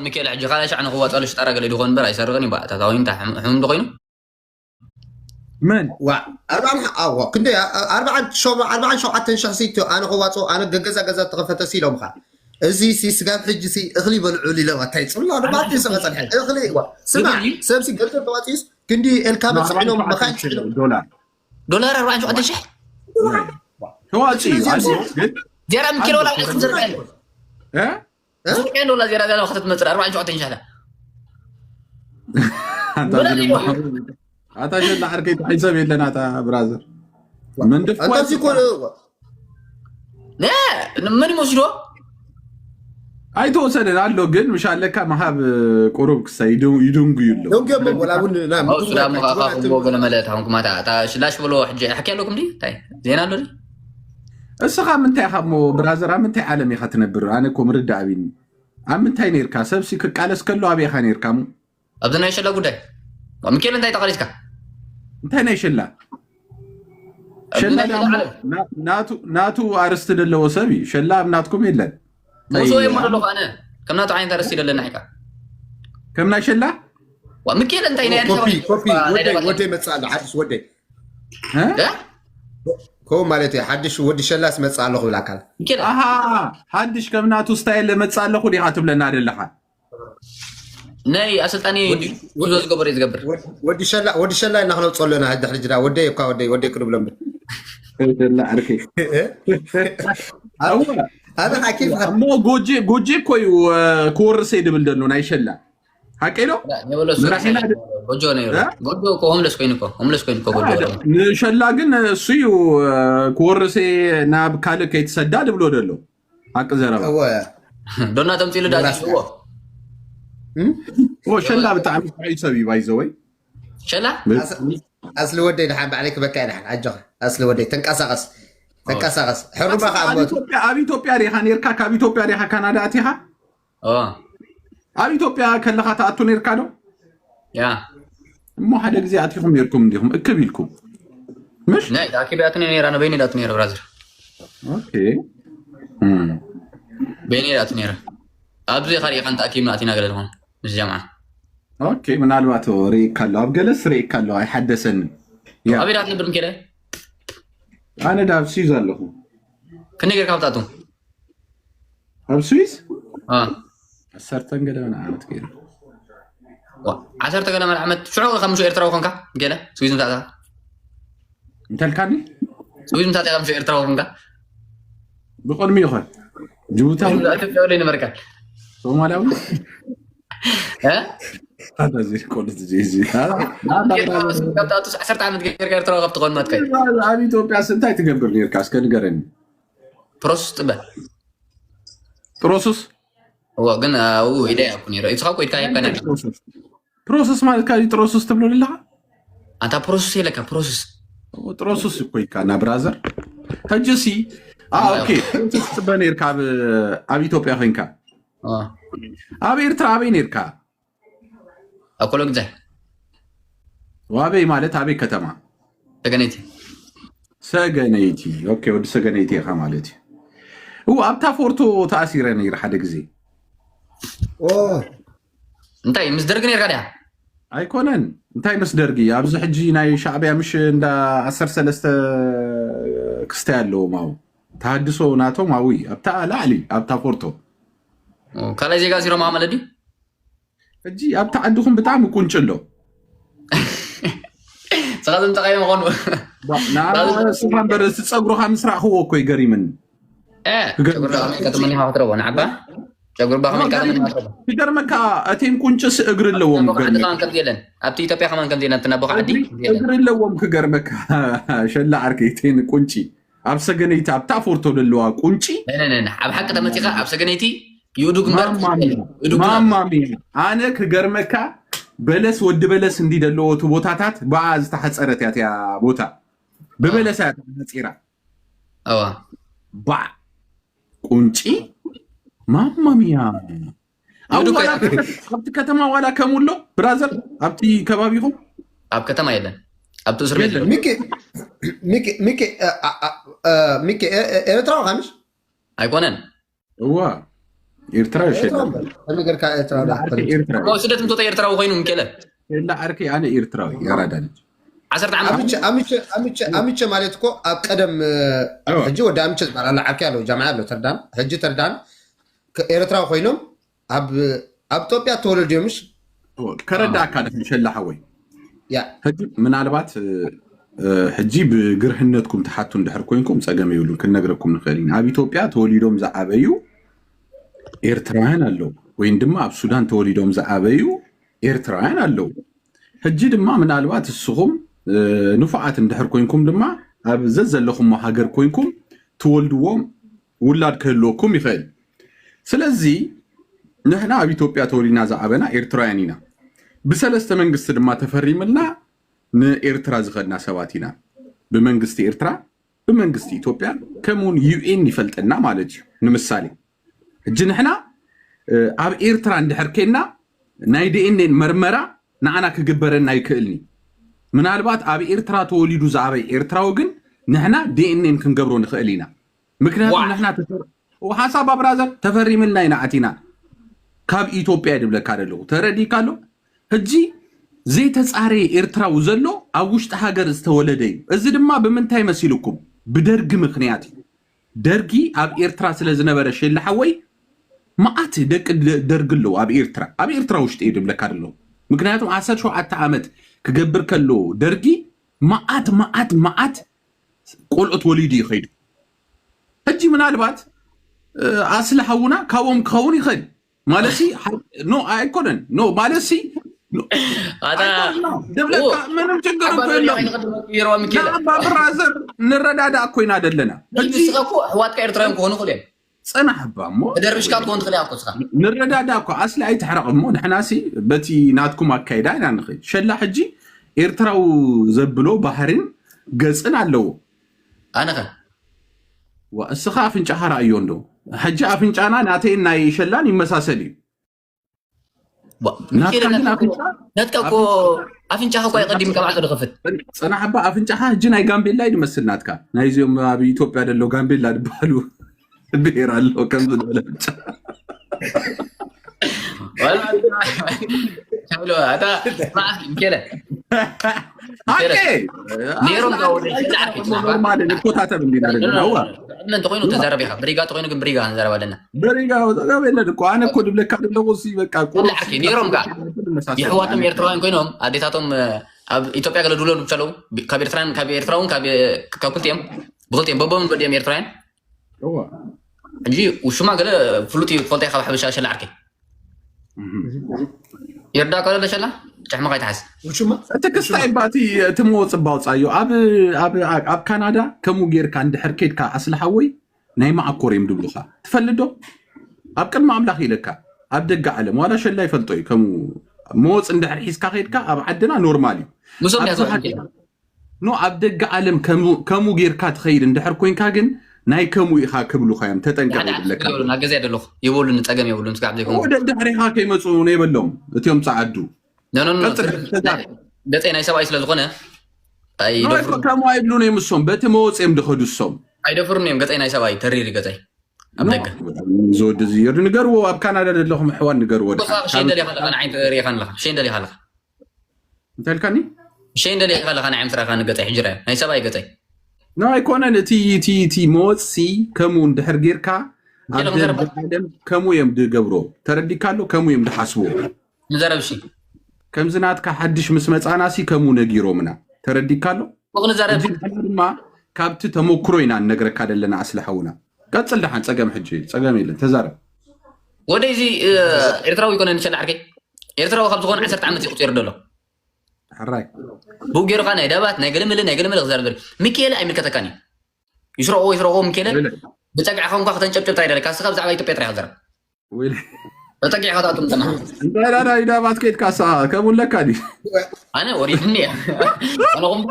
ሚካኤል ሕጂ ካልኣይ ሻዕ ንኽዋፀሉ ሽጣራ ገለ ድኾን እምበር ኣይሰርቕን እዩ። ባእታታዊ እንታይ ሕም- ሕሙም ዶ ኮይኑ? መን ዋ ኣርባዓን ኣዎ ክንደይ ኣርባዓን ሸው- ኣርባዓን ሸውዓተን ሽሕ ሲ እትዮ ኣነ ክዋፅኦ ኣነ ገገዛ ገዛ ተኸፈተ ሲ ኢሎምኻ። እዚ ሲ ስጋብ ሕጂ ሲ እኽሊ በልዑ ኢሎም ኣታይ ፅሎ ኣርባዕተ ሰበ ፀድሐ እኽሊ ዋ ስማ ሰብሲ ገንዘብ ተዋፂስ ክንዲ ኤልካ መፅዒኖም መኻይን ፅዒኖም ዶላር ዶላር ኣርባዓን ሸውዓተን ሽሕ ተዋፂ እዩ። ኣሉ ግን ዜራ ሚካኤል ወላ ዝርቀን እ? ዝርቀን ወላ ዜራ ዜራ ከተትመፅር ኣርባዓን ሸውዓተን ሽሕ ኣታ ሸላ ዓርከይ ትሕሰብ የለን ኣታ ብራዘር መንደፍ እንተዚ ኮነ ነ ምን ይመስሎ ኣይተወሰደን ኣሎ ግን ምሻለካ መሃብ ቁሩብ ክሳ ይድንጉ ይሎ ደንጉ የሞ ወላ እውን ና እሱ ዳሞ ካኹም ወገነ መለት ኹም ኩማታ እታ ሽላሽ ብሎ ሕጂ ሓኪ ኣለኩም ዲ እንታይ ዜና ኣሎ ዲ እስኻ ምንታይ ኢኻ እሞ ብራዘር ኣብ ምንታይ ዓለም ኢኻ ትነብር ኣነ እኮ ምርዳእ ኣቢኒ ኣብ ምንታይ ነርካ ሰብሲ ክቃለስ ከሎ ኣበይ ኢኻ ነርካ እሞ ኣብዚ ናይ ሸላ ጉዳይ ሚካኤል እንታይ ተቃሊስካ እንታይ ናይ ሸላ ኣብዚ ሸላ ናይ ሸላ ዳሞ ዓለም ና- ናቱ ናቱ ኣርስቲ ዘለዎ ሰብ እዩ ሸላ ኣብ ናትኩም የለን ሙሶ የሞ ኣለኹ ኣነ ከም ናቱ ዓይነት ኣርስቲ ደለና ኢካ ከም ናይ ሸላ ዋ ሚካኤል እንታይ ናይ ኣዲስ ኮፒ ኣበባ ኮፒ ናይ ወደይ ደባርያ ወደይ መፅእ ኣሎ ሓድሽ ወደይ እ? እ? ከምኡ ማለት እዩ ሓድሽ ወዲ ሸላስ መፅእ ኣለኹ ይብል ኣካል ሚካኤል ኣሃ ሓድሽ ከም ናቱ ስታይል መፅእ ኣለኹ ዲኻ ትብለና ዘለኻ ናይ ኣሰልጣኒ ጉዞ ዝገበረ እዩ ዝገብር ወዲ ሸላ ወዲ ሸላ ኢና ክነውፅኦ ኣለና ሕድሕሪ ጅዳ ወደይ እኳ ወደይ ወደይ ቅርብ ሎም ሸላ ዓርከይ ኣበ ሓኪም እሞ ጎጄ ጎጄ እኮ እዩ ክወርሰ ይድብል ደሎ ናይ ሸላ ሓቀ ኢሎ የበለሱ መራሒና ድ- ጎጆ ነይሩ እ? ጎጆ እኮ ሆምለስ ኮይኑ እኮ ሆምለስ ኮይኑ እኮ ጎጆ ንሸላ ግን እሱ እዩ ክወርሰ ናብ ካልእ ከይትሰዳ ድብሎ ደሎ ሓቂ ዘረባ እወ ዶና ተምፂሉ ዳ ራስ- ዝሽዎ ሸላ ብጣዕሚ ጥዑይ ሰብ እዩ ባይዘወይ ሸላ ኣስሊ ወደይ ድሓን ባዕለይ ክበካ ድሓን ኣጆኻ ኣስሊ ወደይ ተንቀሳቐስ ተንቀሳቐስ ሕሩባ ከዓ ኣብ ሞት ኢትዮጵያ ኣብ ኢትዮጵያ ዲኻ ነርካ ካብ ኢትዮጵያ ዲኻ ካናዳ ኣቲኻ ኦ ኣብ ኢትዮጵያ ከለኻ ትኣቱ ነርካ ዶ ያ እሞ ሓደ ግዜ ኣቲኹም ነርኩም እንዲኹም እክብ ኢልኩም ምሽ ናይ ተኣኪብ ያቱ ነራ ነበይኒ ዳቱ ነራ ብራዘር ኦኬ እም። በይኒ ዳቱ ነራ ኣብዚ ኻሪእኻ እንተኣኪብና ኣቲና ገለ ዝኾነ ምስ ጀምዓ ኦኬ ምናልባት ርኢካ ኣሎ ኣብ ገለስ ርኢካ ኣሎ ኣይሓደሰንን ያ ኣበይ ዳት ነብር ምኬደ ኣነ ዳ ኣብ ስዊዝ ኣለኹ ክንደይ ጌርካ ብታቱ ኣብ ስዊዝ አ ዓሰርተን ገለ ዓመት ገይሩ ዓሰርተ ገለ መል ዓመት ሽዑ ከም ምሽ ኤርትራዊ ኮንካ ገለ ስዊዝ ምታታ እንተልካኒ ስዊዝ ምታታ ከም ምሽ ኤርትራዊ ኮንካ ብቅድሚ ይኾን ጅቡታዊ ኢትዮጵያ ወደ ይነበርካ ሶማሊያዊ እ? ኣታ እዚ ቆልት እዚ እዚ ካብታቱ ዓሰርተ ዓመት ጌርካ ኤርትራዊ ካብ ትኾን ማትከ ኣብ ኢትዮጵያ ስንታይ ትገብር ነርካ እስከ ንገረኒ ፕሮሰስ ጥበ ጥሮሱስ እዎ ግን ኣብኡ ኢደ ያኩ ነይረ ኢትኻ ኮይድካ ይከነ ፕሮሰስ ማለት ካብ ጥሮሱስ ትብሎ ኣለኻ ኣንታ ፕሮሰስ የለካ ፕሮሰስ ጥሮሱስ ኮይካ ና ብራዘር ሕጂ ሲ ኦኬ ፕሮሰስ ትበ ነርካ ኣብ ኢትዮጵያ ኮይንካ ኣብ ኤርትራ ኣበይ ነርካ ኣብ ኮሎ ግዜ ዋበይ ማለት ኣበይ ከተማ ተገነይቲ ሰገነይቲ ኦኬ ወዲ ሰገነይቲ ኢኻ ማለት እዩ ኣብታ ፎርቶ ተኣሲረ ነይረ ሓደ ግዜ እንታይ ምስ ደርጊ ነርካ ድያ ኣይኮነን እንታይ ምስ ደርጊ ኣብዚ ሕጂ ናይ ሻዕብያ ምሽ እንዳ ዓሰርተ ሰለስተ ክስታይ ኣለዎም ኣው ተሃድሶ ናቶም ኣው ኣብታ ላዕሊ ኣብታ ፎርቶ ካልኣይ ዜጋ ሲሮማ ማለት ድዩ ሕጂ ኣብቲ ዓድኹም ብጣዕሚ ቁንጭ ኣሎ ስኻ ዝምፀቃዮ ምኾኑ ስኻ እምበር እቲ ፀጉርኻ ምስ ረእኽዎ እኮ ይገሪምኒ ጨጉሪ ከመይ ከተመኒ ክትረቦ ንዓባ ጨጉሪ ባ ከመይ ከተመኒ ክትረቦ ክገርመካ እቴም ቁንጭስ እግሪ ኣለዎም ዓዲ ከማን ከምዚ የለን ኣብቲ ኢትዮጵያ ከማን ከምዚ የለን ትናቦ ዓዲ እግሪ ኣለዎም ክገርመካ ሸላ ዓርከይ እቴን ቁንጪ ኣብ ሰገነይቲ ኣብታ ፎርቶ ዘለዋ ቁንጪ ኣብ ሓቂ ተመፂኻ ኣብ ሰገነይቲ ይእዱግ እምበር ማማሚ ኣነ ክገርመካ በለስ ወዲ በለስ እንዲ ዘለዎ እቲ ቦታታት ብኣ ዝተሓፀረት እያ እቲያ ቦታ ብበለስ እያ ተሓፂራ እዋ ባዕ ቁንጪ ማማሚያ ኣብቲ ከተማ ዋላ ከምኡ ኣሎ ብራዘር ኣብቲ ከባቢኹም ኣብ ከተማ የለን ኣብቲ እስር ቤት ሚኪ ኤርትራዊ ካምሽ ኣይኮነን እዋ ኤርትራዊ ሸላ ከመይ ጌርካ ኤርትራዊ ኤርትራዊ ስደት ምትወጣ ኤርትራዊ ኮይኑ ምኬለ ሸላ ዓርከይ ኣነ ኤርትራዊ የራዳ ልጅ ዓሰርተ ዓመት ኣምቸ ኣምቸ ኣምቸ ኣምቸ ማለት እኮ ኣብ ቀደም ሕጂ ወዲ ኣምቸ ዝበሃል ኣሎ ዓርከይ ኣሎ ጃምዓ ኣሎ ተርዳን ሕጂ ተርዳን ኤርትራዊ ኮይኖም ኣብ ኣብ ኢትዮጵያ ተወለዱ እዮም። ከረዳእካ ድሕን ሸላ ሓወይ ያ ሕጂ ምናልባት ሕጂ ብግርህነትኩም ትሓቱ እንድሕር ኮይንኩም ፀገም የብሉን፣ ክንነግረኩም ንኽእል ኢና። ኣብ ኢትዮጵያ ተወሊዶም ዝዓበዩ ኤርትራውያን ኣለዉ፣ ወይም ድማ ኣብ ሱዳን ተወሊዶም ዝዓበዩ ኤርትራውያን ኣለዉ። ሕጂ ድማ ምናልባት እስኹም ንፉዓት እንድሕር ኮይንኩም ድማ ኣብ ዘዘለኹሞ ሃገር ኮይንኩም ትወልድዎም ውላድ ክህልወኩም ይኽእል። ስለዚ ንሕና ኣብ ኢትዮጵያ ተወሊድና ዝዓበና ኤርትራውያን ኢና። ብሰለስተ መንግስቲ ድማ ተፈሪምልና ንኤርትራ ዝኸድና ሰባት ኢና። ብመንግስቲ ኤርትራ፣ ብመንግስቲ ኢትዮጵያ፣ ከምኡውን ዩኤን ይፈልጠና ማለት እዩ። ንምሳሌ ሕጂ ንሕና ኣብ ኤርትራ እንድሕር ኬንና ናይ ዲኤንኤን መርመራ ንዓና ክግበረና ይክእልኒ። ምናልባት ኣብ ኤርትራ ተወሊዱ ዝዓበይ ኤርትራዊ ግን ንሕና ዲኤንኤን ክንገብሮ ንክእል ኢና። ምክንያቱ ንሕና ሓሳብ ኣብራዘር ተፈሪምልና ኢና ኣቲና ካብ ኢትዮጵያ ድብለካ ደለኹ ተረዲካ ኣሎ። ሕጂ ዘይተፃረየ ኤርትራዊ ዘሎ ኣብ ውሽጢ ሃገር ዝተወለደ እዩ። እዚ ድማ ብምንታይ መሲልኩም? ብደርጊ ምክንያት እዩ። ደርጊ ኣብ ኤርትራ ስለ ዝነበረ ሸላ ሓወይ መዓት ደቂ ደርጊ ኣለዉ ኣብ ኤርትራ ኣብ ኤርትራ ውሽጢ እዩ ድብለካ ደለዉ። ምክንያቱም ዓሰርተ ሸውዓተ ዓመት ክገብር ከሎ ደርጊ መዓት መዓት መዓት ቆልዑት ወሊዱ ይኸይዱ። ሕጂ ምናልባት ኣስሊ ሓውና ካብኦም ክኸውን ይኽእል ማለት ሲ ኖ ኣይኮነን ኖ ማለት ሲ ኣታ ደብለካ ምንም ችግር እኮ የለው። ብራዘር ንረዳዳእ ኮይና ደለና ሕጂ ንስኻ እኮ ኣሕዋትካ ኤርትራውያን ክኾኑ ይኽእሉ እዮም። ጽናሕ እባ እሞ ተደርብሽካ ክትኮን ትኽእል እኮ ንስኻ። ንረዳዳእ እኮ ኣስሊ ኣይትሕረቕ እሞ ንሕናሲ በቲ ናትኩም ኣካይዳ ኢና ንኽእል። ሸላ ሕጂ ኤርትራዊ ዘብሎ ባህርን ገጽን ኣለዎ። ኣነኸ ዋ እስኻ ኣፍንጫኻ ራእዮ እንዶ ሕጂ ኣፍንጫና ናተይን ናይ ሸላን ይመሳሰል እዩ። ናትካ ግን ኣፍንጫ ነትካ እኮ ኣፍንጫኻ እኮ ኣይቀዲም ቀባዕቶ ድኸፍት ጽናሕ እባ ኣፍንጫኻ ሕጂ ናይ ጋምቤላ ይመስል ናትካ። ናይዚኦም ኣብ ኢትዮጵያ ደሎ ጋምቤላ ዝበሃሉ ብሄር ኣሎ ከምዚ ዝበለ ኣፍንጫ ሎ ኣታ ማዕስ ምኬለ ሓቂ ነይሮም ጋር ወደ ሸላ ዓርከይ ጽናሕ ኖርማል ንኮታተብ እንዲና ዘለና እዋ ዕድመ እንተኮይኑ ተዛረብ ኢኻ ብሪጋ ተኮይኑ ግን ብሪጋ ንዛረብ ኣለና በሪጋ ወዘጋብ የለን እኮ ኣነ እኮ ድብለካ ደለኹ ሲ በቃ ቁሩብ ዓርከይ ነይሮም ጋር የሕዋቶም ኤርትራውያን ኮይኖም ኣዴታቶም ኣብ ኢትዮጵያ ገለ ድብሎ ብቻለው ካብ ኤርትራን ካብ ኤርትራውን ካብ ካብ ክልቲኦም ብክልቲኦም በቦምን በዲኦም ኤርትራውያን እዋ ሕጂ ውሽማ ገለ ፍሉጥ እዩ ትፈልጣ ኢኻ ሓበሻ ሸላ ዓርከይ ይርዳእካ ዶ ሸላ ጭሕምኻ ይትሓዝ ውሽማ እቲ ክስታይ ባቲ እቲ መወፅባ ኣውፃዮ ኣብ ኣብ ኣብ ካናዳ ከምኡ ጌርካ እንድሕር ኬድካ ኣስሊ ሓወይ ናይ መዓኮር እዮም ድብሉኻ ትፈልጥ ዶ? ኣብ ቅድሚ ኣምላኽ ኢለካ ኣብ ደገ ዓለም ዋላ ሸላ ይፈልጦ እዩ ከምኡ መወፅ እንድሕር ሒዝካ ኬድካ ኣብ ዓድና ኖርማል እዩ። ምሶም ኣብዚ ያዘው ሃገር ኖ ኣብ ደገ ዓለም ከምኡ ጌርካ ትኸይድ እንድሕር ኮይንካ ግን ናይ ከምኡ ኢኻ ክብሉኻ እዮም። ተጠንቀቕ ይብለካ። ናብ ገዛ ደለኹ የብሉን ጸገም የብሉን ስጋዕ ዘይኮኑ ወደ ድሕሪኻ ከይመፁ ነይበሎም እቲኦም ጸዓዱ። ኖ ኖ ኖ ቀጽል፣ ተዛረብ። ገጸይ ናይ ሰብኣይ ስለ ዝኾነ ኖ ኣይደፍሩ ከምኡ ኣይብሉን እዮም። እሶም በቲ መወፅ እዮም ድኸዱ እሶም ኣይደፍሩን እዮም። ገጸይ ናይ ሰብኣይ ተሪር እዩ ገጸይ ኣብ ደገ ዝወዲ ዝየዱ ንገርዎ። ኣብ ካናዳ ዘለኹም ኣሕዋን ንገርዎ። ቦሳ ሸንደል ኢኻ ኣለኻ ንዓይ ሪኢኻን ኣለኻ ሸንደል ኢኻ ኣለኻ እንታይ ኢልካኒ? ሸንደል ኢኻ ኣለኻ ንዓይ ምስራኻ ንገጸይ ሕጅራ ናይ ሰብኣይ ገጸይ ኖ ኣይኮነን። እቲ እቲ እቲ መወፅሲ ከምኡ እንድሕር ጌርካ ኣብ ገለ ደርቢ ክዘርባ- ዓለም ከምኡ እዮም ድገብሮ። ተረዲካ ኣሎ። ከምኡ እዮም ድሓስብዎ። ንዘረብ እሺ ከምዚ ናትካ ሓድሽ ምስ መፃና ሲ ከምኡ ነጊሮምና። ተረዲካ ኣሎ። ፎቅ ንዘረብ ሕጂ ንሕና ድማ ካብቲ ተመክሮ ኢና ንነግረካ ዘለና ኣስሊ ሓውና። ቀፅል ደሓን ፀገም ሕጂ ፀገም የለን ተዛረብ። ወደይ እዚ ኤርትራዊ ይኮነ ንሸላ ዓርከይ ኤርትራዊ ካብ ዝኾነ ዓሰርተ ዓመት ይቁፅር ደሎ ሕራይ ብኡ ገይሩካ ናይ ዳባት ናይ ገለመለ ናይ ገለመለ ክዛረብ ዘር ሚካኤል ኣይምልከተካን እዩ ይስረቆ ይስረቆ ሚካኤል ብፀግዕኻ እንኳ ከተንጨብጨብ ጥራይ ደለካ ስኻ ብዛዕባ ኢትዮጵያ ጥራይ ክዘረብ ወይ ተጠቂዕካ ትኣቱ ምፅና እንታይ ዳዳ ኢዳባት ከይድካ ሳ ከምኡ ኣለካ ድዩ? ኣነ ወሪድኒ እየ ኣነ ኹም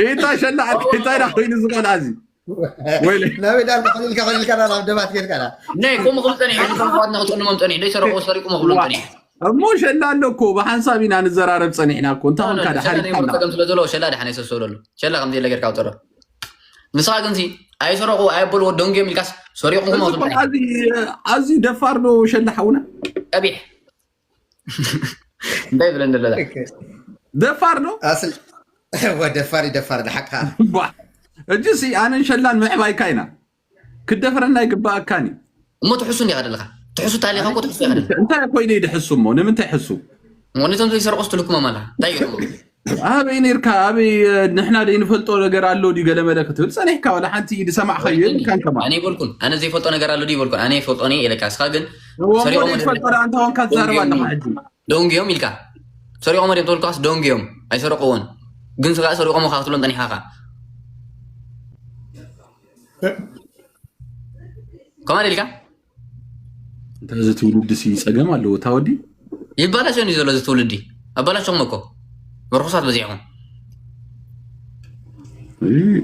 ኢታ ሸላ ዓርከይ እንታይ ዳ ኮይኑ ዝኾነ ኣዚ ወይ ናበይ ዳልካ ከሊልካ ከሊልካ ናብ ደባት ጌርካ ዳ ናይ ከምኡ ክብል ፀኒሑ ንፋትና ክጥዕንሞም ፀኒሑ ደይ ሰረቆ ሰሪቁሞ ክብሎም ፀኒሑ እሞ ሸላ ኣሎ እኮ ብሓንሳብ ኢና ንዘራረብ ፀኒሕና እኮ እንታይ ኾንካ ዳ ሓሪፍካና ጸገም ስለ ዘሎ ሸላ ድሓን የሰሰለሉ ሸላ ከምዚ የለ ጌርካ ውጠሮ ንስኻ ግን ሲ ኣይሰረቑ ኣየበልዎ ደንጉዮም ኢልካስ ሰሪቑ እዚ እኮ ክመቱ ኣዝዩ ኣዝዩ ደፋር ዶ ሸላ ሓውና? ቀቢሕ እንታይ ይብለን ደለላ ደፋር ዶ ኣስል ወደፋር ይደፋር ንሓቅካ ባ እጅ ሲ ኣነን ሸላን ምዕባይካ ኢና ክደፈረና ይግባኣካን እዩ። እሞ ትሕሱ እንዲኻ ደለኻ ትሕሱ ታሊኻ እኮ ትሕሱ ኢኻ ደለኻ እንታይ ኮይኑ ይድሕሱ እሞ ንምንታይ ሕሱ እሞ ነቶም ዘይሰርቆስ ትልኩሞም ኣላ እንታይ ገርሞ ኣበይ ኔርካ ኣበይ ንሕና ደይ ንፈልጦ ነገር ኣሎ ድዩ ገለመለ ክትብል ጸኒሕካ ዋላ ሓንቲ ድሰማዕካዮ የብልካን ከማ ኣነ ይበልኩን ኣነ ዘይፈልጦ ነገር ኣሎ ድዩ ይበልኩን ኣነ ይፈልጦ እየ ኢለካ እስኻ ግን ሰሪቆም ወደ ይፈልጦ ደኣ እንተ ኾንካ ትዛረብ ኣለኻ ሕጂ ደንጉዮም ኢልካ ሰሪቆም ወደ ተልኳስ ደንጉዮም ኣይሰረቅዎን ግን ስጋ ሰሪቆም ካ ክትብሎም ጠኒሓኻ ከማን ኢልካ እንተ እዚ ትውልዲ ሲ ጸገም ኣለዎ እታ ወዲ ይባላሸን እዩ ዘሎ እዚ ትውልዲ ኣባላሸኹም እኮ ርኹሳት በዚሕኹም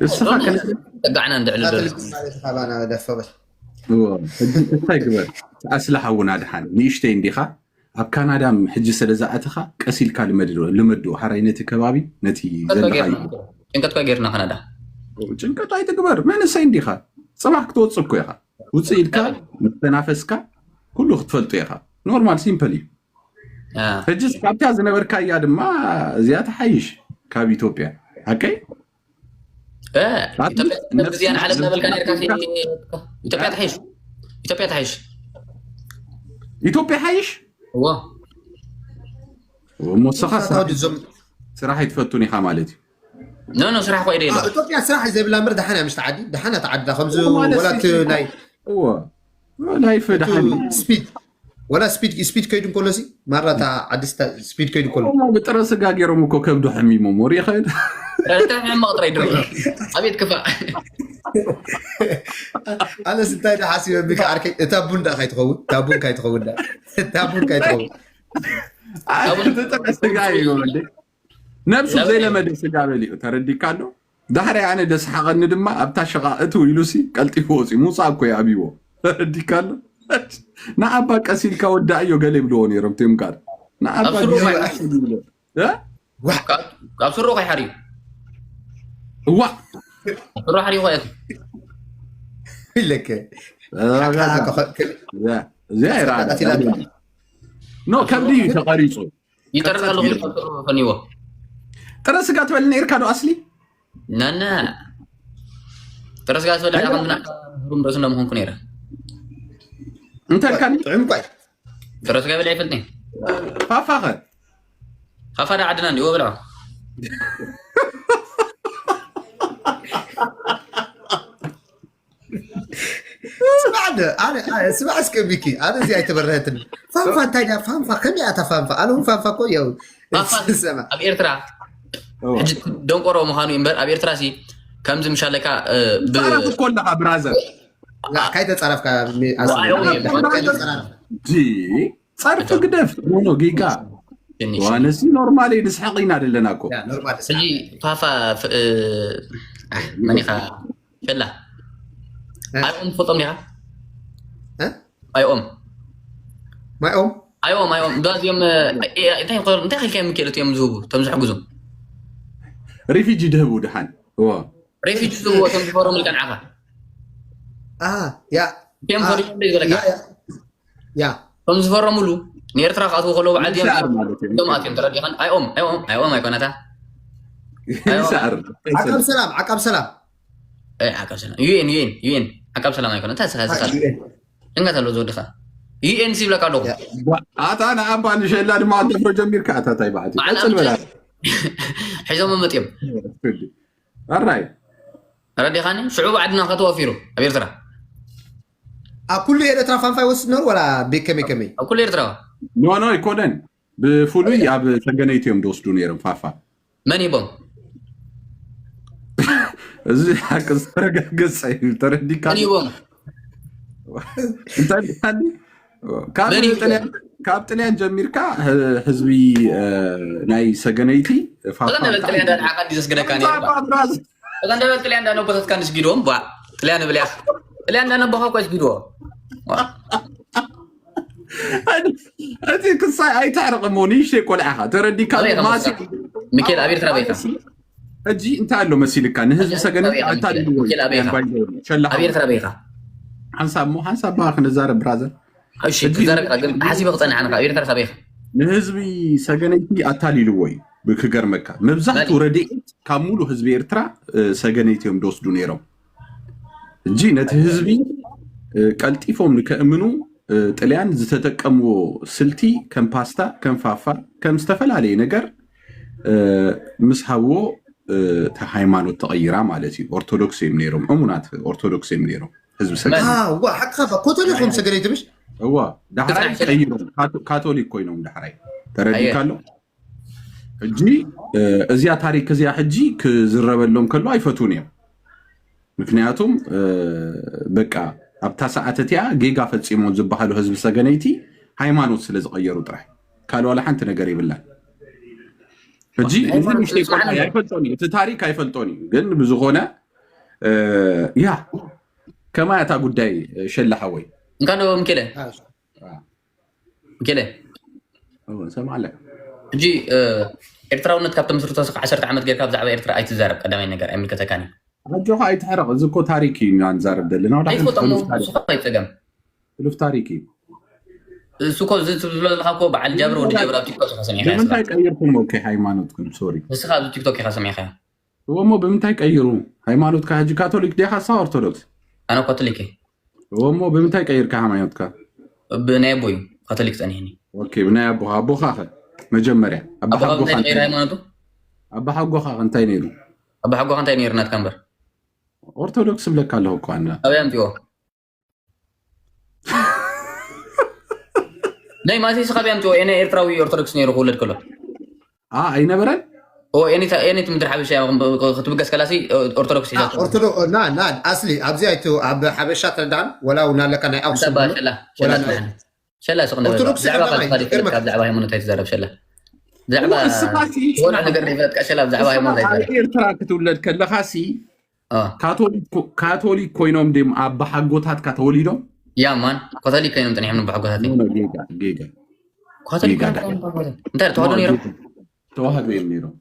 እስኻ ጠጋዕና እንድዕል ደፈበ እንታይ ግበር ኣስሊ ሓውና ድሓን ንእሽተይ እንዲኻ ኣብ ካናዳ ሕጂ ስለ ዝኣተኻ ቀስ ኢልካ ልመድ ልመዶ ሓራይ ነቲ ከባቢ ነቲ ዘለኻዮ ጭንቀት እኳ ጌርና ካናዳ ጭንቀት ኣይትግበር መንእሰይ እንዲኻ ጽባሕ ክትወጽእ እኮ ኢኻ ውፅእ ኢልካ ምስተናፈስካ ኩሉ ክትፈልጦ ኢኻ። ኖርማል ሲምፕል እዩ። ሕጅስ ካብታ ዝነበርካያ ድማ እዚኣ ትሓይሽ ካብ ኢትዮጵያ ሓቀይ ኢትዮጵያ ትሓይሽ ኢትዮጵያ ትሓይሽ ኢትዮጵያ ሓይሽ እሞ ስኻ ስራሕ ኣይትፈቱን ኢኻ ማለት እዩ። ኖ ኖ ስራሕ ኮይደ የለ ኢትዮጵያ ስራሕ ዘብላ ምር ደሓን እያ ምሽቲ ዓዲ ደሓን እያ ተዓድላ ከምዚ ወላት ናይ እዎ ላይፍ ደሓን ስፒድ ወላ ስፒድ ስፒድ ከይዱ እንከሎ ሲ ማራ እታ ዓዲ ስፒድ ከይዱ እንከሎ ብጥረ ስጋ ገይሮም እኮ ከብዱ ሓሚሞም ወሪእኻ እንታይ ሕማቕ ጥራይ ድሮ ኣቤት ክፋእ ኣነስ እንታይ ዳ ሓሲበ ብካ ዓርከይ እታ ቡን ዳ ካይትኸውን እታ ቡን ካይትኸውን ዳ እታ ቡን ካይትኸውን ጥረ ስጋ እዩ ነብሱ ዘይለመደ ስጋ በሊዑ ተረዲካ ኣሎ። ዳሕራይ ኣነ ደስሓቐኒ ድማ ኣብታ ሸቓ እትው ኢሉሲ ቀልጢፉ ወፂኡ። ሙፃ እኮ እዩ ኣብይዎ። ተረዲካ ኣሎ። ንኣባ ቀስ ኢልካ ወዳእዮ ገለ ይብልዎ ነይሮም ቴምጋር ንኣባ ኣብ ስሩ ዲሽ ኸይ- ይብሎ። እ? ካብ ስሩ ከይሓርዩ እዋ ስሩ ሓርዩ ከየት ኢለከ እዚኣ እዚኣ እያ ራዕዳ። ኖ ከብዲ እዩ ተቐሪፁ ይጠርዝ ኣለኹ ፈኒዎ ጥረ ስጋ ትበል ነርካ ዶ ኣስሊ ናና ጥረ ስጋ ትበል ዓቐምና ህሩም ርእሱ እንደምኾንኩ ነይረ እንተልካ ጥዑም ኳይ ጥረ ስጋ በል ኣይፈልጥን ፋፋኸ ፋፋ ዳ ዓድና እንዲዎ ብልዖ ስማዕ እስከ ሚኪ ኣነ እዚ ኣይተበረሀትን ፋንፋ እንታይ ድያ ፋንፋ ከመይ ኣታ ፋንፋ ኣነ እውን ፋንፋ እኮ ያው ስማ ኣብ ኤርትራ ሕጂ ደንቆሮ ምዃኑ እምበር ኣብ ኤርትራ ሲ ከምዚ ምሻለካ ብ- ተጻረፍ እኮ ኣለኻ ብራዘር ካይተጻረፍካ ጂ ጸርፊ ግደፍ ኖኖ ጌጋ ትንሽ ዋነሲ ኖርማል እዩ ንስሕቕ ኢና ደለና እኮ ያ፣ ኖርማል ሕጂ ፋፋ ፍ- እ፣ ኣህ፣ መን ኢኻ ሸላ እ። ኣይኦም ትፈልጦም ዲኻ እ? ኣይኦም ማይኦም ኣይኦም ኣይኦም ዶ እዚኦም እ፣ እ፣ እንታይ ይኾኑ እንታይ ከልካዮም ክእል እቲኦም ዝህቡ እቶም ዝሕግዙ ሪፊጂ ድህቡ ድሓን እዎ ሬፊጂ ዝህቡ እቶም ዝፈረሙ ልቀን ዓኻ ኣሃ ያ እቲኦም ፈሪሙ እንደ ዝበለካ ያ ያ ያ እቶም ዝፈረሙሉ ንኤርትራ ክኣትዉ ከለዉ በዓል ዚኦም ዚኦም ኣትዮም ተረዲኻን ኣይኦም ኣይኦም ኣይኦም ኣይኮነታ ይስዕር ዓቃብ ሰላም ዓቃብ ሰላም ዓቃብ ሰላም ዩኤን ዩኤን ዩኤን ዓቃብ ሰላም ኣይኮነ እንታይ ስኻ ስኻ ጭንቀት ኣሎ ዝወድኻ ዩኤን ሲብለካ ኣለኹ ኣታ ንኣባ ንሸላ ድማ ኣንተፍሮ ጀሚርካ ኣታ ታይ በዓቲ ቀፅል በላ ሒዞም መጥዮም ኣራይ ረዲኻኒ ሽዑ ዓድና ከተወፊሩ ኣብ ኤርትራ ኣብ ኩሉ ኤርትራ ፋንፋ ይወስድ ነሩ ወላ ቤት ከመይ ከመይ ኣብ ኩሉ ኤርትራ ኖ ኖ ኣይኮነን ብፍሉይ ኣብ ሰገነይቲ እዮም ዝወስዱ ነይሮም ፋፋ መን ሂቦም እዚ ሓቂ ዝተረጋገፀ እዩ ተረዲካ መን ሂቦም እንታይ ብልካኒ ካብ መን ሂቦም? ጥልያን- ካብ ጥልያን ጀሚርካ ህ- ህዝቢ እ፣ ናይ ሰገነይቲ ፋፋ እዛ ነበል ጥልያን እንዳድሓኻ እንዲ ዘስግደካ ነይሩ ባ። እዛ ነበል ጥልያን እንዳነቦታትካ እንዲ ስጊድዎም ባ ጥልያን እብል እያ ጥልያን እንዳነቦኻ እኳ ይስጊድዎ እቲ ክሳይ ኣይተሕርቕ እሞ ንእሽተይ ቆልዓ ኢኻ ተረዲካ ኣበይ ኢኻ ማሲ ሚካኤል ኣብ ኤርትራ ኣበይ ኢኻ ሕጂ እንታይ ኣሎ መሲልካ ንህዝቢ ሰገነት ኣታልልዎ። ሸላ ኣብ ኤርትራ በይኻ። ሓንሳብ እሞ ሓንሳብ ባ ክንዛረብ ብራዘር። እሺ ትዛረብ ኢኻ፣ ግን ሓሲበ ክጸንሕ ኣነ ካብ ኤርትራ ሳበይኻ። ንህዝቢ ሰገነይቲ ኣታሊልዎ እዩ። ክገርመካ መብዛሕትኡ ረድኤት ካብ ሙሉ ህዝቢ ኤርትራ ሰገነይቲ እዮም ዝወስዱ ነይሮም። እጂ ነቲ ህዝቢ ቀልጢፎም ንከእምኑ ጥልያን ዝተጠቀምዎ ስልቲ ከም ፓስታ፣ ከም ፋፋ፣ ከም ዝተፈላለየ ነገር ምስ ሃብዎ እቲ ሃይማኖት ተቐይራ ማለት እዩ። ኦርቶዶክስ እዮም ነይሮም፣ እሙናት ኦርቶዶክስ እዮም ነይሮም ህዝቢ ሰገነይቲ። ዋ ሓቅኻ ኮተሊኹም ሰገነይቲ ምሽ? እዋ ዳሕራይ ቀይሮም ካቶሊክ ኮይኖም ዳሕራይ ተረዲካሎ። ሕጂ እዚኣ ታሪክ እዚኣ ሕጂ ክዝረበሎም ከሎ ኣይፈትውን እዮም። ምክንያቱም በቃ ኣብታ ሰዓት እቲኣ ጌጋ ፈፂሞም ዝበሃሉ ህዝቢ ሰገነይቲ ሃይማኖት ስለ ዝቐየሩ ጥራይ ካልእ ዋላ ሓንቲ ነገር ይብላን። ሕጂ እዚ ንእሽተይ ቆልዓ ኣይፈልጦን እዩ፣ እቲ ታሪክ ኣይፈልጦን እዩ። ግን ብዝኾነ ያ ከማይ እታ ጉዳይ ሸላ ሓወይ እንካን ዶ ምኬለ ምኬለ ሰማለ ሕጂ ኤርትራውነት ካብ ተመስርቶ እስኻ ዓሰርተ ዓመት ጌርካ ብዛዕባ ኤርትራ ኣይትዛረብ። ቀዳማይ ነገር ኣይምልከተካን እዩ። ኣጆኻ ኣይትሕረቕ። እዚ እኮ ታሪክ እዩ ኢና ንዛረብ ዘለና። ወላ ሓንቲ ኣይትፈልጦሞ፣ ሕሉፍ ታሪክ። ንስኻ ኣይትጸገም። ሕሉፍ ታሪክ እዩ። እሱ እኮ እዚ ትብሎ ዘለኻ እኮ በዓል ጃብር ወዲ ጃብር ኣብ ቲክቶክ ኢኻ ሰሚዕካ። ንምንታይ ቀይርኩም? ኦኬ ሃይማኖትኩም ሶሪ። ንስኻ ኣብዚ ቲክቶክ ኢኻ ሰሚዕካ። እወ እሞ ብምንታይ ቀይሩ? ሃይማኖትካ ሕጂ ካቶሊክ ዲኻ ሳ ኦርቶዶክስ? ኣነ ካቶሊክ እየ። እወ እሞ ብምንታይ ቀይርካ ሃይማኖትካ? ብናይ ኣቦ እዩ ካቶሊክ ጸኒሕኒ። ኦኬ ብናይ ኣቦኻ ኣቦኻ ኸ መጀመርያ ኣባሓጎኻ እንታይ ሃይማኖቱ? ኣባሓጎኻ እንታይ ነይሩ? ኣባሓጎኻ እንታይ ነይሩ ናትካ እምበር? ኦርቶዶክስ ብለካ ኣለኹ እኮ ኣነ። ኣበይ ኣምጺኦ? ናይ ማቴስ ካብ ኣምጺኦ እኔ ኤርትራዊ ኦርቶዶክስ ነይሩ ክውለድ ከሎ። አ ኣይነበረን። ኦ ኤኒት ኤኒት ምድር ሓበሻ ክትብገስ ከላሲ ኦርቶዶክስ ሒዛ። ኦርቶዶክስ ና ና ኣስሊ ኣብዚ ኣይቱ ኣብ ሓበሻ ተረዳን ወላ እውን ኣለካ ናይ ኣክሱም ሸላ ሸላ ሸላ ስቕ ንበል። ኦርቶዶክስ ብዛዕባ ቀዳማይ ካልእ ካልእ ይፈልጥካ፣ ብዛዕባ ሃይማኖት ኣይትዛረብ ሸላ። ብዛዕባ እሞ ንስኻ ሲ ወላ ነገር ዘይፈለጥካ ሸላ ብዛዕባ ንስኻ ሃይማኖት ኣብ ኣይዛረብ። ኤርትራ ክትውለድ ከለኻ ሲ አ። ካቶሊክ ኮ- ካቶሊክ ኮይኖም ድም ኣባሓጎታትካ ተወሊዶም? ያ ማን ካቶሊክ ኮይኖም ጸኒሖም ንባሓጎታተይ። ኖ፣ ኖ፣ ጌጋ ጌጋ ካቶሊክ ጌጋ ኮይኖም ዳ- ጸኒሖም ንባሓጎታተይ። እንታይ ተዋህዶ ነይሮም? ተዋህዶ እዮም ነይሮም።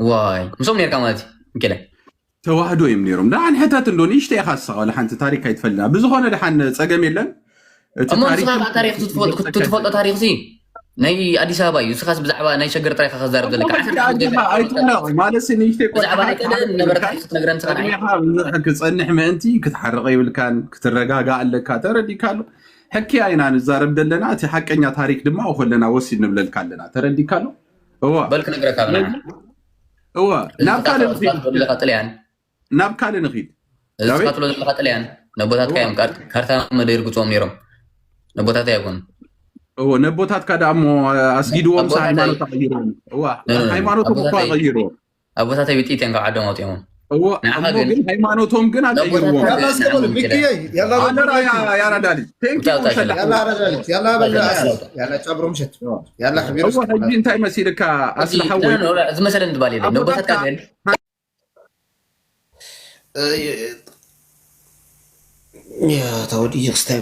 ዋይ ምሶም ነይርካ ማለት እዩ። ምኬለ ተዋህዶ እዮም ነይሮም። ደሓን ሕተት እንዶ ንእሽተይ ኢኻ ንስኻ፣ ወላ ሓንቲ ታሪክ ኣይትፈልጥን። ብዝኾነ ደሓን ጸገም የለን። እቲ እሞ ታሪክ ንስኻ ከዓ ታሪክ ትፈልጥ- ትፈልጦ ታሪክ ሲ ናይ ኣዲስ ኣበባ እዩ። ንስኻስ ብዛዕባ ናይ ሸገር ጥራይ ኢኻ ክዛረብ ዘለካ። ዓሰርተ ዓመት ጌርካ ኣይትሕረቕ። ማለት ሲ ንእሽተይ ቆልዓ ብዛዕባ ናይ ቀደም ዝነበረ ታሪክ ክትነግረን ንስኻ ንዓይ ቅድሚኻ ብዙሕ ክጸንሕ ምእንቲ ክትሓርቕ የብልካን፣ ክትረጋጋእ ኣለካ። ተረዲእካ ኣሎ። ሕክያ ኢና ንዛረብ ዘለና፣ እቲ ሓቀኛ ታሪክ ድማ ኮለና ወሲድ ንብለልካ ኣለና። ተረዲእካ ኣሎ። እዋ በል ክነግረካ ብና እዋ ናብ ካልእ ንኺድ። ካብ ጥልያን ናብ ካልእ ንኺድ። እዚ ዳዊት? ትካትሎ ዘለኻ ጥልያን ነቦታትካ እዮም። ካር- ካርታ መደይ ርግፅዎም ነይሮም። ነቦታትካ ኣይኮኑ። እዎ ነቦታትካ ደኣ እሞ ኣስጊድዎም ሳ ነቦታተይ- ሃይማኖት ኣቐይርዎም። እዋ እ፣ ሃይማኖቶም እኳ ኣቦታተይ- ኣቐይርዎም። ኣቦታተይ ብጥይት እዮም ካብ ዓዶም ኣውፅኦምዎም። እዎ ንዓኻ እሞ ግን ግን ሃይማኖቶም ግን ኣቀይርዎም። ነቦታትካ- ያላ እስኪ በሉ፣ ሚኪ፣ ያላ በሉ፣ ኣደራ ያ- ያራዳ ልጅ። Thank you፣ ውጣ፣ ውጣ፣ ሸላ። ያላ ረዳልት ያላ በላ ያላ ያላ ጫብሮ ምሸት ያላ ከቢሩ እዎ ሕጂ እንታይ መሲልካ ኣስሊ ሓወይ? ዝመሰለን ትባል የለ ነቦታትካ ግን ተወዲኡ ክስታይ